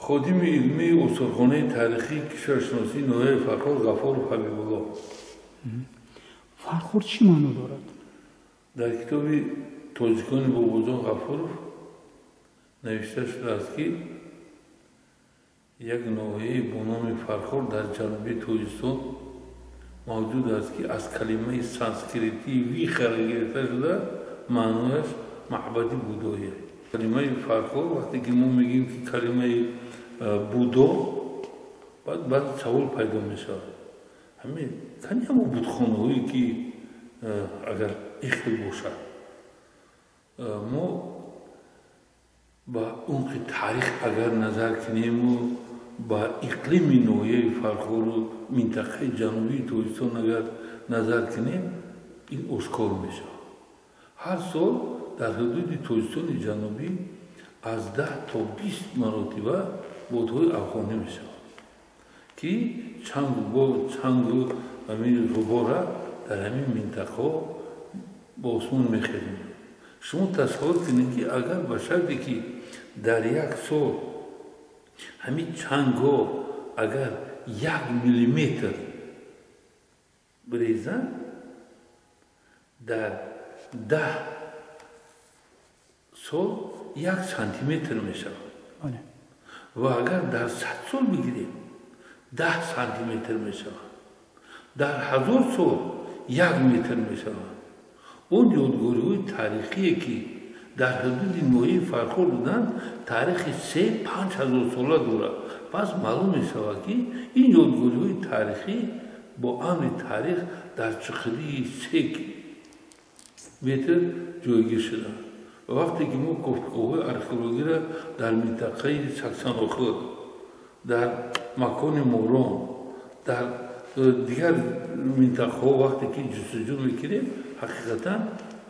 Ходими илмии осорхонаи таърихии кишваршиносии ноҳияи Фархор Ғафоров Ҳабибулло. Фархор чӣ маъно дорад? Дар китоби тоҷикони Бобоҷон Ғафуров навишта шудааст, ки як ноҳияи бо номи Фархор дар ҷанубии Тоҷикистон мавҷуд аст, ки аз калимаи санскритии вихара гирифта шуда, маънояш маъбади будоӣ. Калимаи Фархор, вақте ки мо мегӯем, ки калимаи Будо, баъд савол пайдо мешавад: ҳамин кани ҳамо будхонаҳое, ки агар ихел бошад, мо ба умқи таърих агар назар кунему ба иқлими ноҳияи Фархору минтақаи ҷанубии Тоҷикистон агар назар кунем, ин ошкор мешавад. Ҳар сол дар ҳудуди Тоҷикистони ҷанубӣ аз 10 то 20 маротиба бодҳои афғонӣ мешавад, ки чангу ҳамин ғубора дар ҳамин минтақаҳо ба осмон мехезонад. Шумо тасаввур кунед, ки агар ба шарте ки дар як сол ҳамин чангҳо агар 1 миллиметр бирезанд, дар 10 сол 1 сантиметр мешавад ва агар дар 100 сол бигирем, 10 сантиметр мешавад, дар 1000 сол 1 метр мешавад. Он ёдгориҳои таърихие, ки дар ҳудуди ноҳияи Фархор буданд, таърихи 3-5 ҳазор сола дорад. Пас маълум мешавад, ки ин ёдгориҳои таърихӣ бо амри таърих дар чуқурии 3 метр ҷойгир шуданд. Ва вақте ки мо кофтуковҳои археологиро дар минтақаи Саксанохир, дар макони Морон, дар дигар минтақаҳо вақте ки ҷустуҷӯ мекунем, ҳақиқатан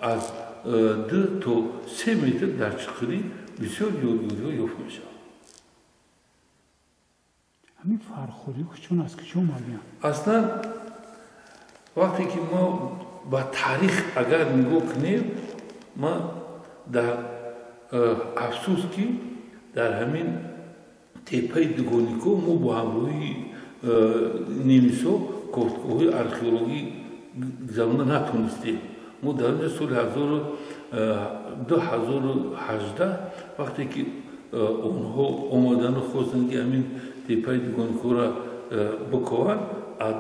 аз 2 то 3 метр дар чуқурӣ бисёр ёдгориҳо ёфт мешавад. Ҳамин фархорӣ чун аз куҷо омадиянд? Аслан, вақте ки мо ба таърих агар нигоҳ кунем, ма дар афсӯс, ки дар ҳамин теппаи Дугонико мо бо ҳамроҳии немисҳо кофтуковҳои археологӣ гузаронда натонистем. Мо дар онҷо соли 2018, вақте ки онҳо омадану хостанд, ки ҳамин теппаи Дугоникоро бикованд,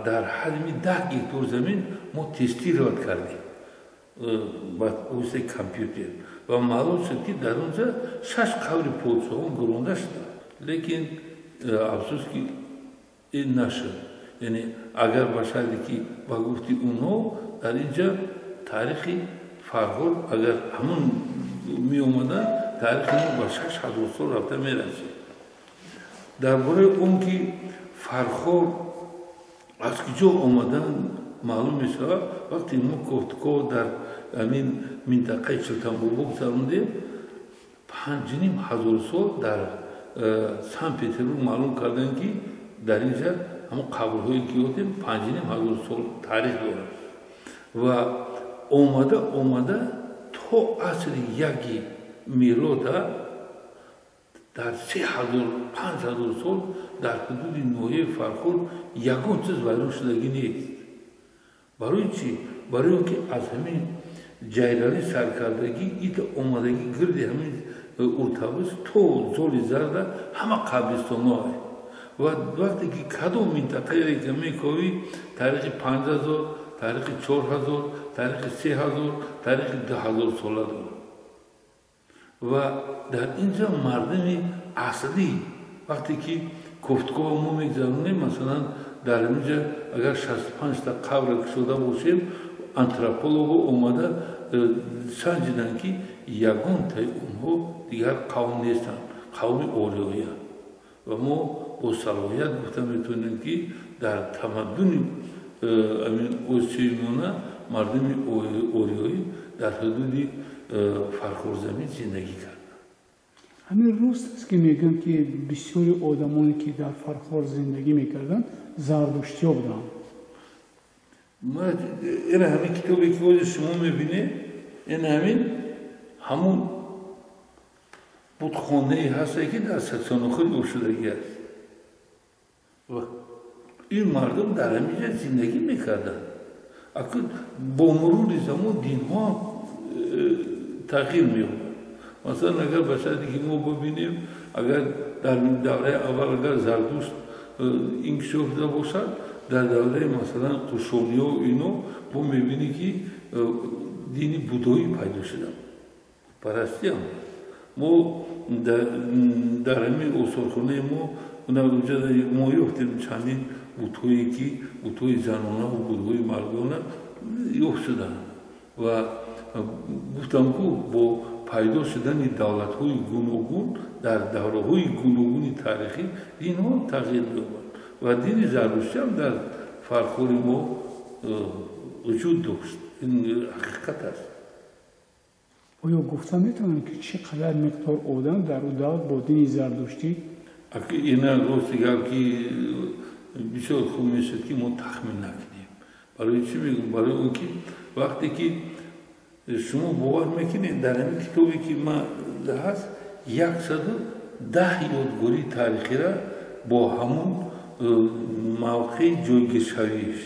дар ҳаҷми 10 гектор замин мо тестировать кардем ба воситаи компютер ва маълум шуд, ки дар он ҷа шаш қабри подшоҳон гуронда шуда, лекин афсӯс, ки ин нашуд. Яъне агар ба шарте ки ба гуфти онҳо дар ин ҷа таърихи Фархор агар ҳамон меомаданд, таърихи мо ба 6000 сол рафта мерасид. Дар бораи он ки Фархор аз куҷо омадан маълум мешавад, вақте мо кофтуков дар ҳамин минтақаи Чилтанбобо гузарондем, 5500 сол дар Санкт Петербург маълум карданд, ки дар ин ҷа ҳамон қабрҳое ки ёфтем, 5500 сол таърих дорад ва омада омада то асри яки мелода дар 3000, 5000 сол дар ҳудуди ноҳияи Фархор ягон чиз вайрон шудагӣ нест. Барои чӣ? Барои он ки аз ҳамин ҷайралӣ саркардагӣ ита омадагӣ гирди ҳамин Уртабиз то Золи Зарда ҳама қабристонҳо. Ва вақте ки кадом минтақае ки мековӣ, таърихи 5000, таърихи 4000, таърихи 3000, таърихи 2000 сола дорад. Ва дар ин ҷо мардуми аслӣ, вақте ки кофтукова мо мегузаронем, масалан, дар ин ҷо агар 65-та қабр кушода бошем, антрополого омада санҷиданд, ки ягонтаи онҳо дигар қавм нестанд, қавми ориёиянд. Ва мо бо салоҳият гуфта метавонем, ки дар тамаддуни Осиёи Миёна мардуми ориёӣ дар ҳудуди Фархорзамин зиндагӣ карданд. Ҳамин рост аст, ки мегӯянд, ки бисёри одамоне, ки дар Фархор зиндагӣ мекарданд, зардуштиё буданд? Ина ҳамин китобе, ки ҳозир шумо мебинед, ин ҳамин ҳамун Бутхонае ҳасте, ки дар Саксонохӯр ёфтшудагӣ аст. Ва ин мардум дар ҳаминҷа зиндагӣ мекарданд. Акун бо мурури замон динҳо тағйир меёбад. Масалан, агар ба шарте ки мо бибинем, агар дар давраи аввал агар Зардушт инкишоф шуда бошад, дар давраи, масалан, Қушониё ино мо мебинем, ки дини будоӣ пайдо шуда, парастиам. Мо дар ҳамин осорхонаи мо мо ёфтем чандин бутҳое, ки бутҳои занонаву бутҳои мардона ёфт шуданд. Ва гуфтам, ку бо пайдо шудани давлатҳои гуногун дар давраҳои гуногуни таърихӣ динҳо тағйир меёбанд ва дини зардуштиам дар Фархори мо вуҷуд дошт. Ин ҳақиқат аст. Оё гуфта метавонем, ки чӣ қадар миқдор одам дар ӯ давр бо дини зардуштӣ? Ина рости гап, ки бисёр хуб мешуд, ки мо тахмин накунем. Барои чӣ мегӯм? Барои он ки вақте ки шумо бовар мекунед, дар ҳамин китобе, ки ман ҳаст, 110 ёдгории таърихира бо ҳамун мавқеи ҷойгиршавиш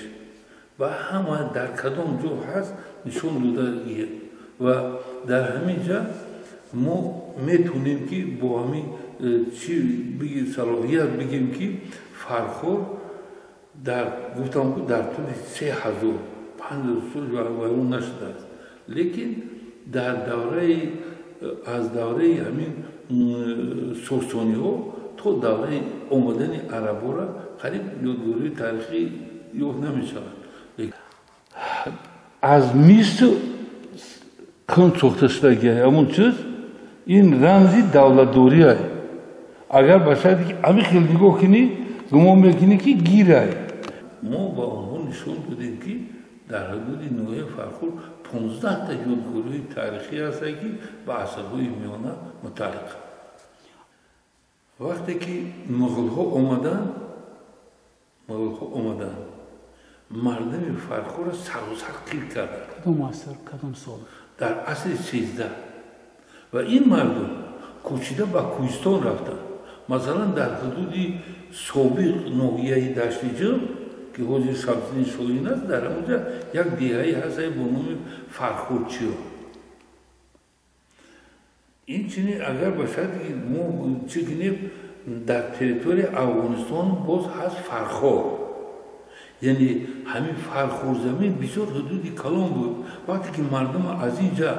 ва ҳама дар кадом ҷо ҳаст нишон дода. Ва дар ҳамин ҷа мо метавонем, ки бо ҳамин чи салоҳият бигем, ки Фархор дар, гуфтам ку, дар тӯли 3000-5000 сол вайрон нашудааст, лекин дар давраи аз давраи ҳамин сосониҳо то давраи омадани арабора қариб ёдгории таърихӣ ёфт намешавад. Аз миср қин сохта шудагӣ ҳамон чиз, ин рамзи давлатдория. Агар ба шарте ки ҳамин хел нигоҳ кунӣ, гумон мекунӣ, ки гирай. Мо ба онҳо нишон додем, ки дар ҳудуди ноҳияи Фархор 15та ёдгориҳои таърихӣ ҳастанд, ки ба асрҳои миёна мутааллиқанд. Вақте ки муғулҳо омаданд, мардуми Фархорро саросар қир карданд. Кадом аср, кадом сол? Дар асри 13. Ва ин мардум кӯчида ба кӯҳистон рафтанд. Масалан, дар ҳудуди собиқ ноҳияи Даштиҷим, ки ҳозир Шамсиддин Шоҳин аст, дар ҳамонҷа як деҳае ҳастае бо номи Фархорчиё. Инчунин, агар ба шарте ки мо чӣ кунем, дар территорияи Афғонистон боз ҳаст Фархор. Яъне ҳамин Фархорзамин бисёр ҳудуди калон буд. Вақте ки мардум аз ин ҷа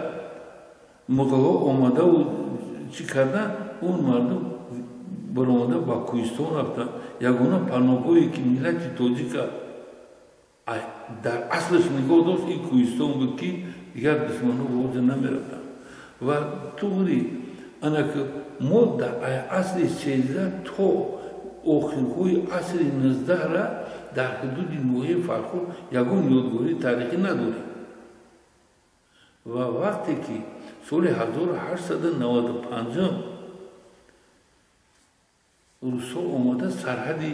муғулҳо омадаву чӣ карданд, он мардум баромада ба кӯҳистон рафтанд. Ягона паноҳгоҳе, ки миллати тоҷика дар аслаш нигоҳ дошт, ин кӯҳистон буд, ки дигар душманҳо ба онҷа намерафтанд. Ва туғри анаки мо дар асри 13 то охирҳои асри 19-ра дар ҳудуди ноҳияи Фархор ягон ёдгории таърихӣ надорем. Ва вақте ки соли 1895 русҳо омада сарҳади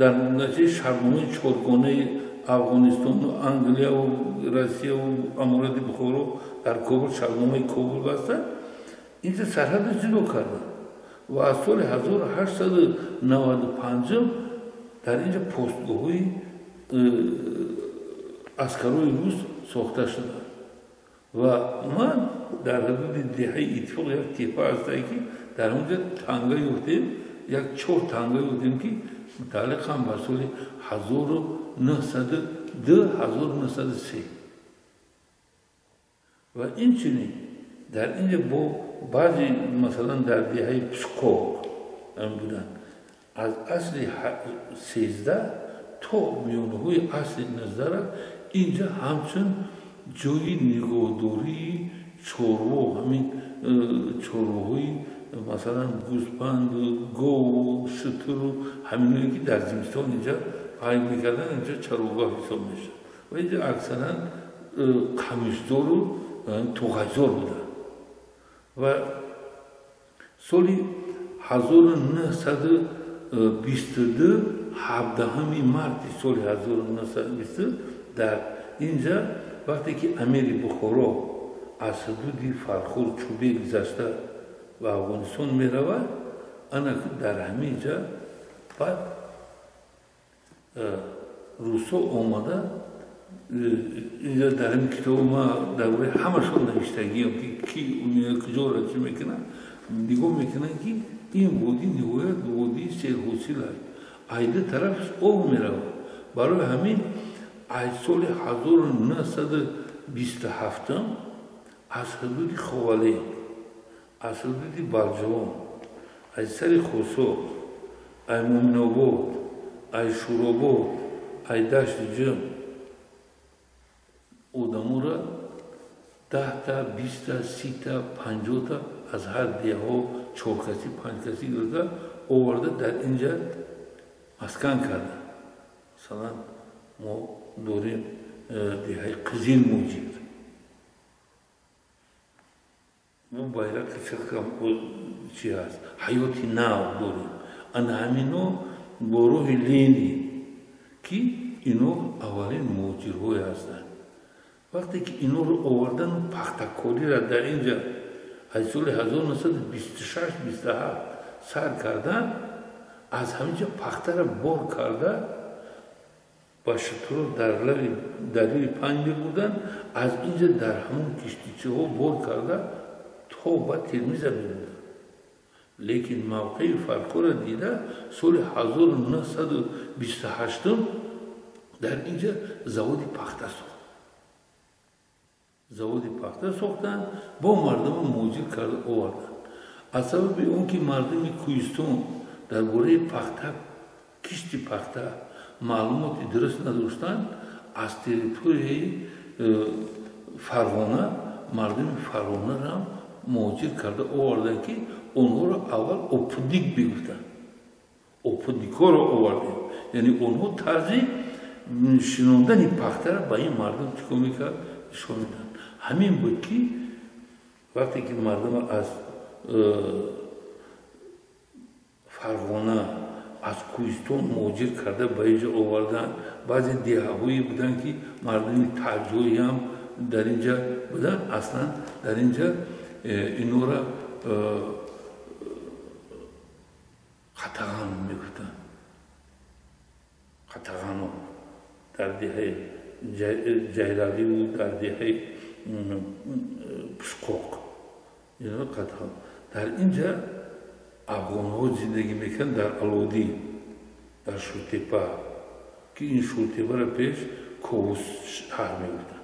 дар натиҷаи шартномаи чоргонаи Афғонистону Англияву Россияву Аморати Бухоро дар Кобул шартномаи Кобул бастанд, инҷа сарҳадро ҷудо карданд ва аз соли 1895 дар инҷа постгоҳҳои аскарои рус сохта шуданд. Ва ман дар ҳудуди деҳаи Иттифоқ як тепа ҳастае, ки дар онҷа танга ёфтем, як чор танга ёфтем, ки мутааллиқам ба соли 1902, 1903. Ва инчунин дар инҷа бо баъзе, масалан, дар деҳаи Пишқоқ буданд, аз асри 13 то миёнаҳои асри 19-ра инҷа ҳамчун ҷои нигоҳдории чорво, ҳамин чорвоҳои, масалан, гӯспанду гову шутуру ҳаминое, ки дар зимистон инҷа паҳн мекарданд, инҷа чарогоҳ ҳисоб мешуд. Ва инҷа аксаран қамишдору туғайзор буданд. Ва соли 1922, 17-уми марти соли 1922, дар инҷа вақте ки амири Бухоро аз ҳудуди Фархор Чӯбе гузашта ба Афғонистон меравад. Ана дар ҳамин ҷа баъд русо омада инҷа дар ҳамин китоби ма дар бораи ҳамашон навиштагиам, ки ки куҷоро чӣ мекунанд. Нигоҳ мекунанд, ки ин водӣ ниҳоят водии серҳосил аст, айда тарафш об меравад. Барои ҳамин аз соли 1927 аз ҳудуди Ховалӣ, аз ҳудуди Балҷувон, аз сари Хосор, аз Муминобод, аз Шӯробод, аз Дашти Ҷим одаморо 10та, 20та, 30та, 50та аз ҳар деҳҳо чоркасӣ, панҷкасӣ гирифта оварда дар инҷа маскан карда. Масалан, мо дорем деҳаи Қизил Муҷир. Мо байрақи чи ҳаст, ҳаёти нав дорем. Ана ҳамино бо роҳи Ленин, ки ино аввалин муҳоҷирҳое ҳастанд. Вақте ки инорро овардану пахтакориро дар инҷа аз соли 1926-27 сар кардан, аз ҳаминҷа пахтаро бор карда ба шутурро дар лаби дарёи Панҷ мебурданд, аз инҷа дар ҳамон киштичаҳо бор карда то ба Термиза мебурданд. Лекин мавқеи Фархорро дида соли 1928 дар инҷа заводи пахта сохт. Заводи пахта сохтанд, бо мардума муҳоҷир карда оварданд. Аз сабаби он ки мардуми Кӯҳистон дар бораи пахта, кишти пахта маълумоти дуруст надоштанд, аз территорияи Фарғона мардуми Фарғонаро муҳоҷир карда оварданд, ки онҳоро аввал опудник мегуфтанд. Опудникҳоро овардем, яъне онҳо тарзи шинондани пахтаро ба ин мардум чикор мекард, нишон медоданд. Ҳамин буд, ки вақте ки мардум аз Фарғона, аз Кӯҳистон муҳоҷир карда ба инҷа оварданд, баъзе деҳаҳое буданд, ки мардуми таҷоиам дар инҷа буданд. Аслан дар инҷа инора қатаған мегуфтанд. Қатағано дар деҳаи Ҷайравиву дар деҳаи Пушқоқ ино қатаған. Дар инҷа афғонҳо зиндагӣ мекарданд дар Алодӣ, дар Шӯртепа, ки ин Шӯртепаро пеш Ковус шаҳр мегуфтанд.